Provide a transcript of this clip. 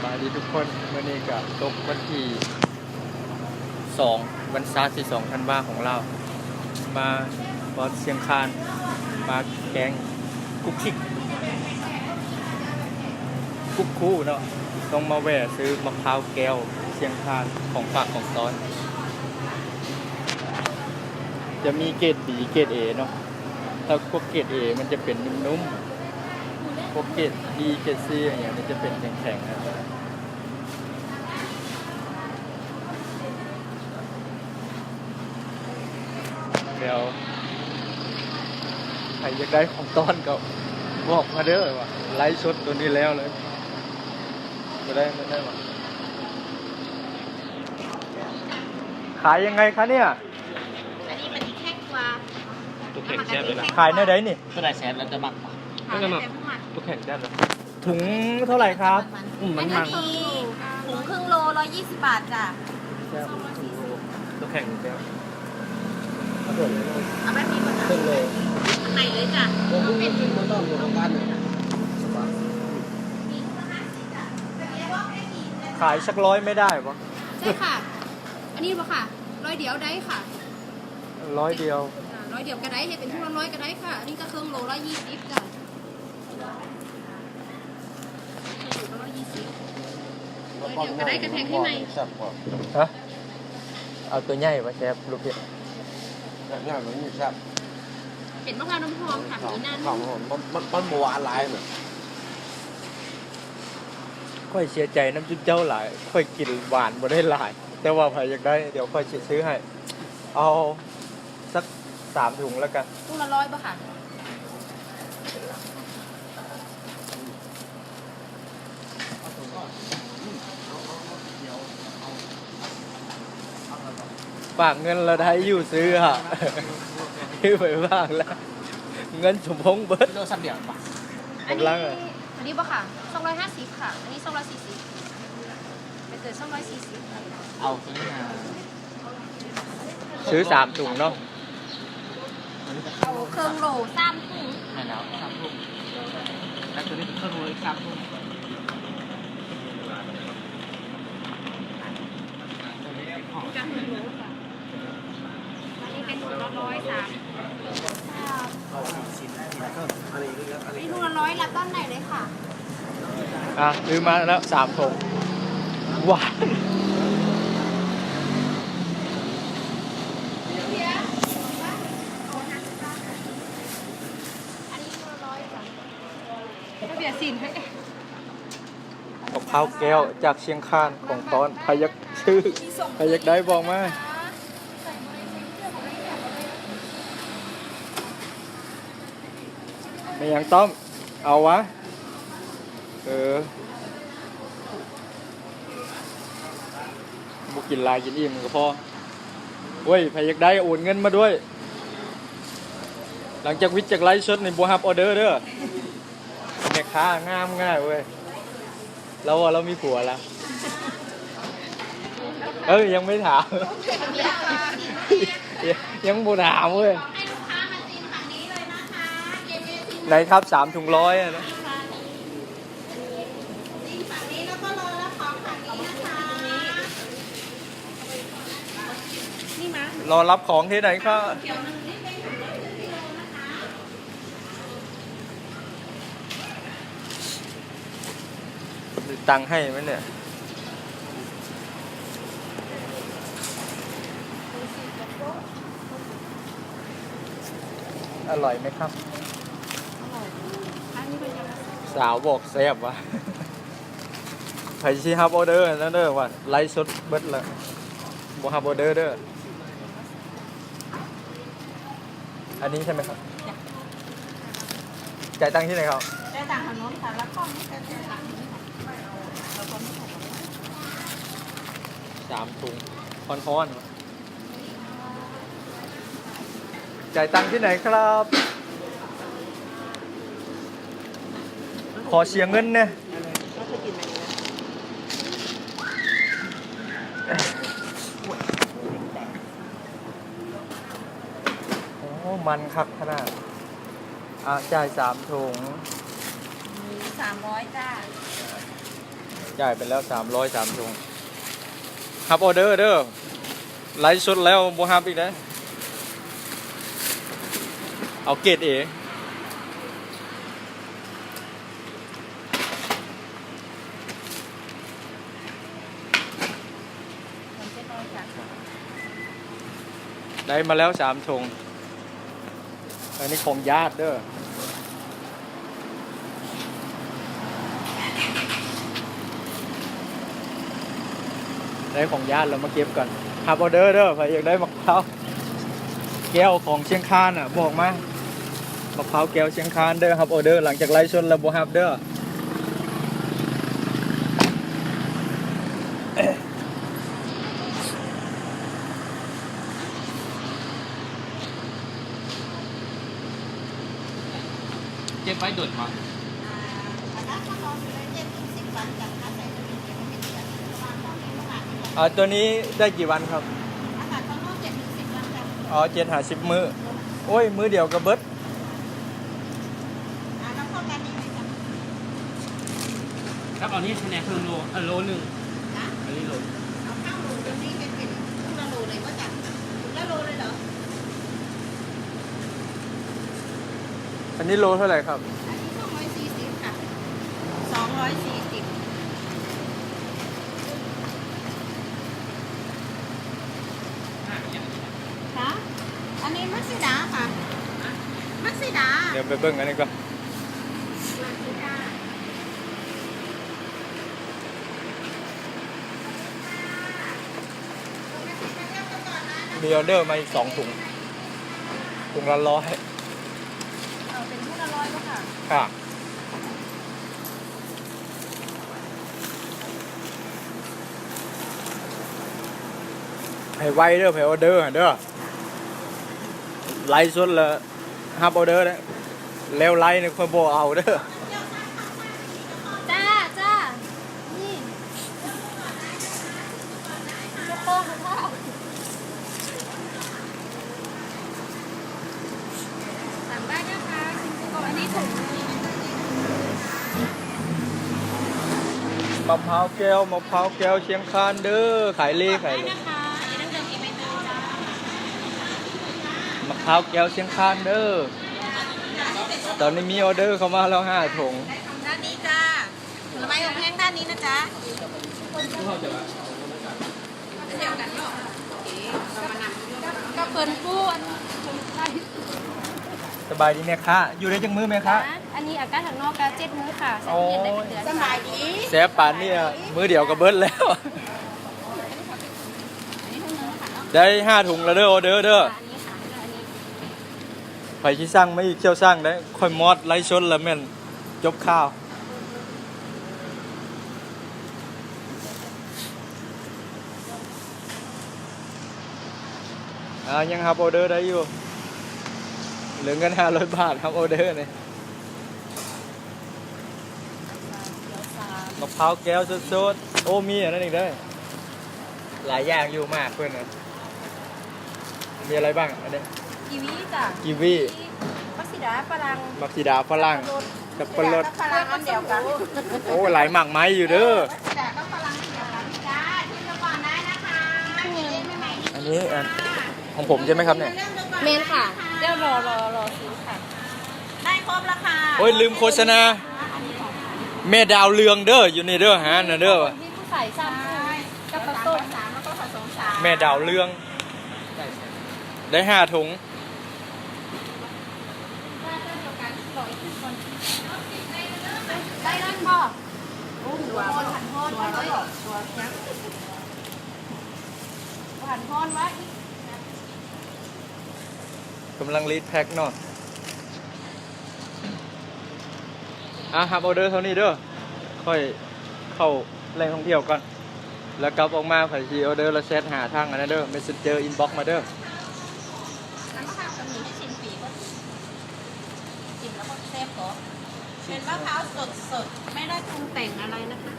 ສະບາຍດີທຸກຄົນ, ມື້ນີ້ກະຕົກວັນທີສອງ ວັນເສົາທີສອງທັນວາຂອງລາວ, ມາຮອດຊຽງຄານ ມາແກງກຸກຄິກ ກຸກຄູເນາະ, ຕ້ອງມາແວ່ຊື້ໝາກພ້າວແກ້ວຊຽງຄານ ຂອງຝາກຂອງຕ້ອນ. ຈະມີເກຣດ B ເກຣດ A ເນາະ, ຖ້າພວກເກຣດ A ມັນຈະເປັນນຸ້ມໆ, ພວກເກຣດ B ເກຣດ C ອີ່ຫຍັງນີ້ຈະເປັນແຂງໆນະ. ແລ້ວໃຜຢາກໄດ້ຂອງຕ້ອນກໍບອກມາເດີ, ວ່າໄລຟ໌ສົດໂຕນີ້ແລ້ວເລີຍ. ບໍ່ໄດ້ ບໍ່ໄດ້ຫວາ? ຂາຍຍັງໄງຄະເນ່ຍ? ອັນນີ້ມັນແຂງກວ່າ. ຕົວແຂງແຊບເລີຍນະ. ຂາຍແນວໃດນີ້? ຕົວໃດແຊບແລ້ວແຕ່ມັກ. ແລ້ວແຕ່ຜູ້ມັກ. ຕົວແຂງແຊບເລີຍ. ถุງເທົ່າໃດຄັບ? ອືມ ມັນມັນ ອັນນີ້ ຖົງເຄິ່ງໂລ ຮ້ອຍຍີ່ສິບບາດຈ້ະ. ແຊບ ຖົງໂລ ຕົວແຂງແຊບ. ເອົາແບບນີ້ບໍ່? ເຄິ່ງໂລ ຂ້າງໃນເລີຍຈ້ະ. ບໍ່ ບໍ່ຕ້ອງ ບໍ່ຕ້ອງການ. ຂາຍສັກຮ້ອຍໄມ່ໄດ້ບໍ່? ໄດ້ຄ່ະ. ອັນນີ້ບໍ່ຄ່ະ? ຮ້ອຍດຽວໄດ້ຄ່ະ. ຮ້ອຍດຽວ. ອ່າ ຮ້ອຍດຽວກໍໄດ້, ເຮັດເປັນທຸງລະຮ້ອຍກໍໄດ້ຄ່ະ. ອັນນີ້ກໍເຄິ່ງໂລ ຮ້ອຍຍີ່ສິບຈ້ະ. ເອົາຕົວໃຫຍ່ວ່າແຊບລູກເຫັດ. ແຊບ ແຊບ ມັນມີແຊບ. ເຫັນບໍ່ວ່ານ້ຳຫອມ ຖາມອີ່ນັ້ນ. ມັນ ມັນ ມັນບໍ່ຫວານຫຼາຍນະ. ຂ້ອຍເສຍໃຈນຳຈຸມເຈົ້າຫຼາຍ, ຂ້ອຍກິນຫວານບໍ່ໄດ້ຫຼາຍ, ແຕ່ວ່າໃຜຢາກໄດ້ ດຽວຂ້ອຍຊິຊື້ໃຫ້. ເອົາ ສັກສາມຖົງແລ້ວກັນ. ຖົງລະຮ້ອຍບໍ່ຄະ? ຝາກເງິນລະໄດ້ຢູ່ ຊື້ຫາ ຊື້ໄປຝາກລະ ເງິນສົມພົງເບິດ. ໂລສາມດຽວປະ? ກຳລັງ ອັນນີ້ບໍ່ຄະ? ສອງຮ້ອຍຫ້າສິບຄ່ະ, ອັນນີ້ສອງຮ້ອຍສີ່ສິບ. ໄປເກີດສອງຮ້ອຍສີ່ສິບ. ເອົາໂຕນີ້ມາ. ຊື້ສາມຖົງເນາະ. ເອົາເຄິ່ງໂລສາມຖົງ. ແມ່ນແລ້ວ ສາມຖົງ. ແລ້ວໂຕນີ້ເປັນເຄິ່ງໂລອີກສາມຖົງ. ອັນນີ້ເປັນຖົງລະຮ້ອຍສາມ. ອັນນີ້ຖົງລະຮ້ອຍ ລັບຕອນໃດເລີຍຄ່ະ? ອ່ະ ຊື້ມາແລ້ວສາມຖົງ. ວ້າຍ ອັນນີ້ຖົງລະຮ້ອຍຈ້ະ. ເອົາເບຍຊິນໃຫ້. ໝາກພ້າວແກ້ວຈາກຊຽງຄານຂອງຕ້ອນ. ໃຜຢາກຊື້ ໃຜຢາກໄດ້ບອກມາ. ແມ່ນຫຍັງຕ້ອມ? ເອົາວະ? ເອີ ບໍ່ກິນຫຼາຍ ກິນອີ່ມກໍພໍ. ໂອ້ຍ ໃຜຢາກໄດ້ໂອນເງິນມາດ້ວຍ. ຫຼັງຈາກວິດຈາກໄລຟ໌ສົດນີ້ບໍ່ຮັບອໍເດີເດີ. ແມ່ຄ້າງາມງາມເວີຍ. ລາວວ່າລາວມີຜົວລະ. ເອີ ຍັງໄມ່ຖາມ ຍັງບໍ່ຖາມເວີຍ. ໄດ້ຄັບ ສາມຖົງຮ້ອຍອະນະ. ລໍຮັບຂອງທີ່ໃດຄະ? ມີຕັງໃຫ້ໄໝເນ່ຍ? ອະລ່ອຍໄໝຄັບ? ສາວບອກແຊບວ່າ. ໃຜຊິຮັບອໍເດີນັ້ນເດີ ວ່າໄລຟ໌ສົດເບິດແລ້ວ ບໍ່ຮັບອໍເດີເດີ. ອັນນີ້ໃຊ່ໄໝຄັບ? ຈ່າຍຕັງທີ່ໃດຄັບ? ຈ່າຍຕັງທາງໂນ້ນຄ່ະ ຮັບຂອງນີ້ ສາມຖົງ ຮ້ອນໆ. ຈ່າຍຕັງທີ່ໃດຄັບ? ຂໍເສຍເງິນແດ່. ໂອ້ ມັນຄັກຂະໜາດ. ອ່າ ຈ່າຍສາມຖົງ ສາມຮ້ອຍຈ້າ. ຈ່າຍໄປແລ້ວສາມຮ້ອຍສາມຖົງ. ຮັບອອເດີເດີ. ໄລຟ໌ສົດແລ້ວບໍ່ຮັບອີກເດ້. ເອົາເກຣດເອ. ໄດ້ມາແລ້ວສາມຖົງ. ອັນນີ້ຂອງຍາດເດີ. ໄດ້ຂອງຍາດແລ້ວ ມາເກັບກ່ອນ. ຮັບອອເດີເດີ. ໃຜຢາກໄດ້ໝາກພ້າວແກ້ວຂອງຊຽງຄານນະ ບອກມາ. ໝາກພ້າວແກ້ວຊຽງຄານເດີ. ຮັບອອເດີຫຼັງຈາກໄລຟ໌ສົດແລ້ວບໍ່ຮັບເດີ. ເກັບໄວ້ດົນບໍ່? ອ່າ ຕົວນີ້ໄດ້ກີ່ວັນຄັບ? ອໍ ເຈັດຫາສິບມື້. ໂອ້ຍ ມື້ດຽວກໍເບິດ. ອ່າ ເອົານີ້ໃຫ້ແດ່ເຄິ່ງໂລ ເອີ ໂລໜຶ່ງ. ນະ? ອັນນີ້ໂລ. ເອົາເຄິ່ງໂລ ຕົວນີ້ເຮັດເປັນທຸລະໂລເລີຍບໍ່ຈັກ? ທຸລະໂລເລີຍເດີ. ອັນນີ້ໂລເທົ່າໃດຄັບ? ອັນນີ້ສອງຮ້ອຍສີ່ສິບຄ່ະ ສອງຮ້ອຍສີ່ສິບ. ຄະ? ອັນນີ້ມັກຊີດາຄ່ະ ມັກຊີດາ. ດຽວໄປເບິ່ງອັນນີ້ກ່ອນ. ມີອອເດີມາອີກສອງຖົງ ຖົງລະຮ້ອຍ. ເອົາເປັນຖົງລະຮ້ອຍບໍ່ຄະ? ຄ່ະ. ໃຫ້ໄວເດີ ໃຜອອເດີຫັ້ນເດີ. ໄລຟ໌ສົດແລ້ວຮັບອອເດີເດີ ແລ້ວໄລຟ໌ນີ້ຂ້ອຍບໍ່ເອົາເດີ. ຈ້າ ຈ້າ ນີ້ ມະພ້າວແກ້ວ ມະພ້າວແກ້ວຊຽງຄານເດີ ຂາຍເລ ຂາຍເລ. ມະພ້າວແກ້ວຊຽງຄານເດີ ຕອນນີ້ມີອອເດີເຂົ້າມາແລ້ວຫ້າຖົງ. ດ້ານນີ້ຈ້າ ຜົນລະໄມ້ອົບແຫ້ງດ້ານນີ້ນະຈ໊ະ. ກັບເພິ່ນຜູ້ອັນ ສະບາຍດີແມ່ຄ້າ ຢູ່ໄດ້ຈັກມື້ແມ່ຄ້າ? ອັນນີ້ອາກາດທາງນອກກະເຈັດມື້ຄ່ະ ໃສ່ຕູ້ເຢັນໄດ້ເປັນເດືອນ. ສະບາຍດີ ແຊບປານນີ້ ມື້ດຽວກະເບິດແລ້ວ. ໄດ້ຫ້າຖົງລະເດີ ອອເດີເດີ. ອັນນີ້ຄ່ະ ອັນນີ້ ໃຜຊິສັ່ງມາອີກ ເຈົ້າສັ່ງໄດ້ ຂ້ອຍມອດໄລຟ໌ສົດລະແມ່ນຈົບຂ່າວ. ອ່າ ຍັງຮັບອອເດີໄດ້ຢູ່ ເຫຼືອເງິນຫ້າຮ້ອຍບາດ ຮັບອອເດີນີ້. ມະພ້າວແກ້ວສົດໆ ໂອ້ ມີອັນນັ້ນອີກເດີ ຫຼາຍຢ່າງຢູ່ໝາກເພິ່ນນະ. ມີອະໄລບ້າງອັນນີ້? ກີວີຈ້ະ ກີວີ ມີໝາກສີດາຝຣັ່ງ ໝາກສີດາຝຣັ່ງ ສັບປະລົດ ສັບປະລົດ ຝຣັ່ງອັນດຽວກັນ. ໂອ້ ຫຼາຍໝາກໄມ້ຢູ່ເດີ. ອັນນີ້ອັນຂອງຜົມໃຊ່ໄໝຄັບເນີ້ຍ? ແມ່ນຄ່ະ ດຽວລໍ ລໍ ລໍຊິມຄ່ະ. ໄດ້ຄົບລະຄ່ະ. ໂອ້ຍ ລືມໂຄສະນາ ແມ່ດາວເຮືອງເດີ ຢູ່ນີ້ເດີ ຫານະເດີ. ມີຜູ້ຊາຍສາມຄົນ ກັບປາສົ້ມ ແມ່ດາວເຮືອງ ໄດ້ຫ້າຖົງ. ໄດ້ນັ້ນບໍ່? ໂອ້ ຫົວ ບໍ່ທັນຮ້ອນເລີຍ ບໍ່ທັນຮ້ອນວະ. ກຳລັງລີດແພັກເນາະ. ອ່າ ຮັບອອເດີເທົ່ານີ້ເດີ ຂ້ອຍເຂົ້າແຫຼ່ງທ່ອງທ່ຽວກ່ອນ ແລ້ວກັບອອກມາຂ້ອຍຊິອອເດີ ແລ້ວແຊັດຫາທາງອັນນັ້ນເດີ ເມັດເຊັນເຈີ ອິນບັອກມາເດີ. ເປັນມະພ້າວສົດໆ ໄມ່ໄດ້ປຸງແຕ່ງອະໄລນະຄະ.